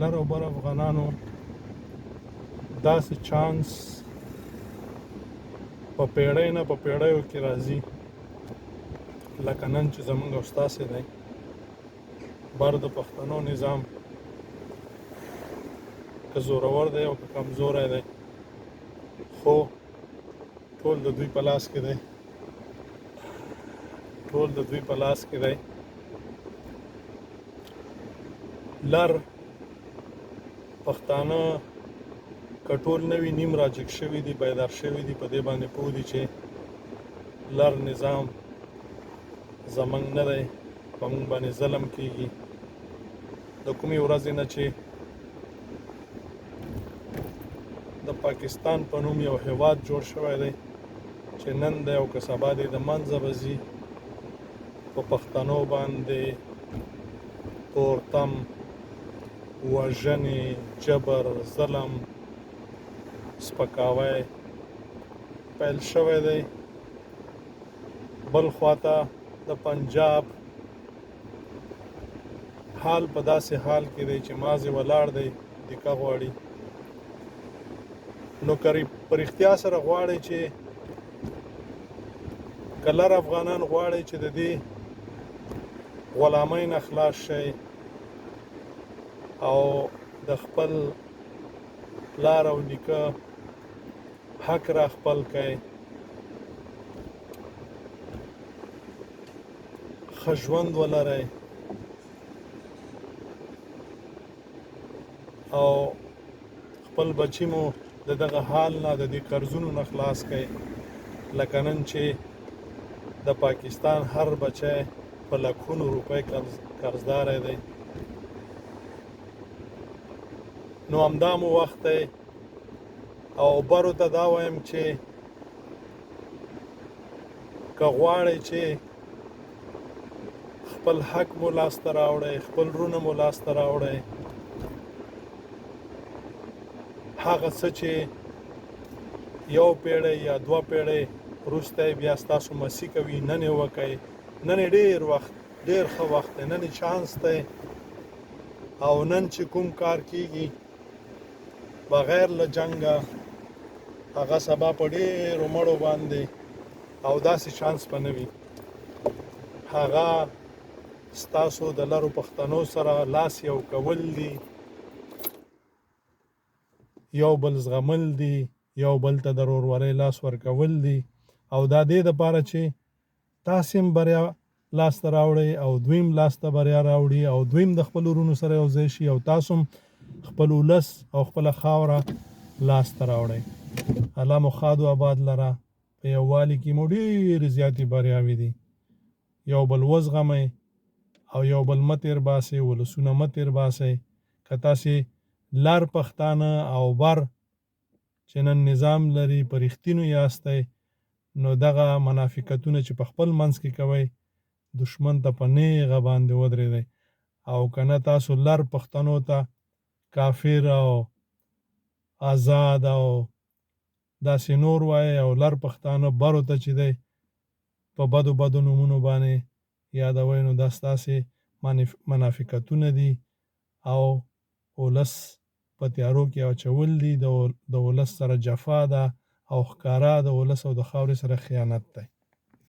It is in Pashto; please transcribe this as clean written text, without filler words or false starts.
لر او بر افغانانو، داسې چانس په پیړۍ نه په پیړیو کې راځي لکه نن چې زمونږ او ستاسې دی. بر د پښتنو نظام که زورور دی او که کمزوری دی، خو ټول د دوی په لاس کې دی، ټول د دوی په لاس کې دی. لر پښتانه که ټول نه وي، نیم راجګ شوي دي، بیدار شوي دي، په دې باندې پوه دي چې لر نظام زمونږ نه دی، په موږ باندې ظلم کیږي. د کومې ورځې نه چې د پاکستان په نوم یو هیواد جوړ شوی دی، چې نن دی او که سبا دی د منځه به ځي، په پښتنو باندې تورتم، وژنې، جبر، ظلم، سپکاوی پیل شوی دی. بل خواته د پنجاب حال په داسې حال کې دی چې مازې ولاړ دی، دیکه غواړي. نو که په رښتیا سره غواړي چې کلر افغانان غواړي چې د دې غلامۍ نه خلاص شي او د خپل پلار او نیکه حق را خپل کړي، ښه ژوند ولرئ او خپل بچی مو د دغه حال نه، د دې قرضونو نه خلاص کړئ، لکه نن چې د پاکستان هر بچی په لکونو روپۍ قرضدار دی، نو همدا مو وخت دی. او برو ته دا وایم چې که غواړئ چې خپل حق مو لاسته راوړئ، خپل رونه مو لاسته راوړئ، هغه څه چې یو پیړۍ یا دوه پیړۍ وروسته بیا ستاسو مسی کوي، نن یې وکئ. نن یې ډېر وخت، ډېر ښه وخت دی، نن یې چانس دی. او نن چې کوم کار کیږي بغیر له جنګه، هغه سبا په ډېرو مړو باندې او داسې چانس به نه وي. هغه ستاسو د لرو پښتنو سره لاس یو کول دي، یو بل زغمل دي، یو بل ته د ورورولۍ لاس ورکول دي، او دا دې دپاره چې تاسې هم بریا لاسته راوړئ او دوی هم لاسته بریا راوړي او دوی هم د خپلو وروڼو سره یو ځای شي او تاسو هم خپل ولس او خپله خاوره لاسته راوړئ. الله مو ښاد او آباد لره. په یووالي کې مو ډېرې زیاتې بریاوې دي. یو بل وزغمئ او یو بل مه تېر باسئ، ولسونه مه تېر باسئ. که تاسې لر پښتانه او بر چې نن نظام لري په رښتینو یاستئ، نو دغه منافقتونه چې په خپل منځ کې کوئ، دښمن ته په نیغه باندې ودرېدئ. او که نه تاسو لر پښتنو ته کافر او آزاد او داسې نور وایئ او لر پښتانه برو ته چې دی په بدو بدو نومونو باندې یادوئ، نو دا ستاسې منافقتونه دي او ولس په تیارو کې اچول دي، د ولس سره جفا ده او ښکاره د ولس او د خاورې سره خیانت دی.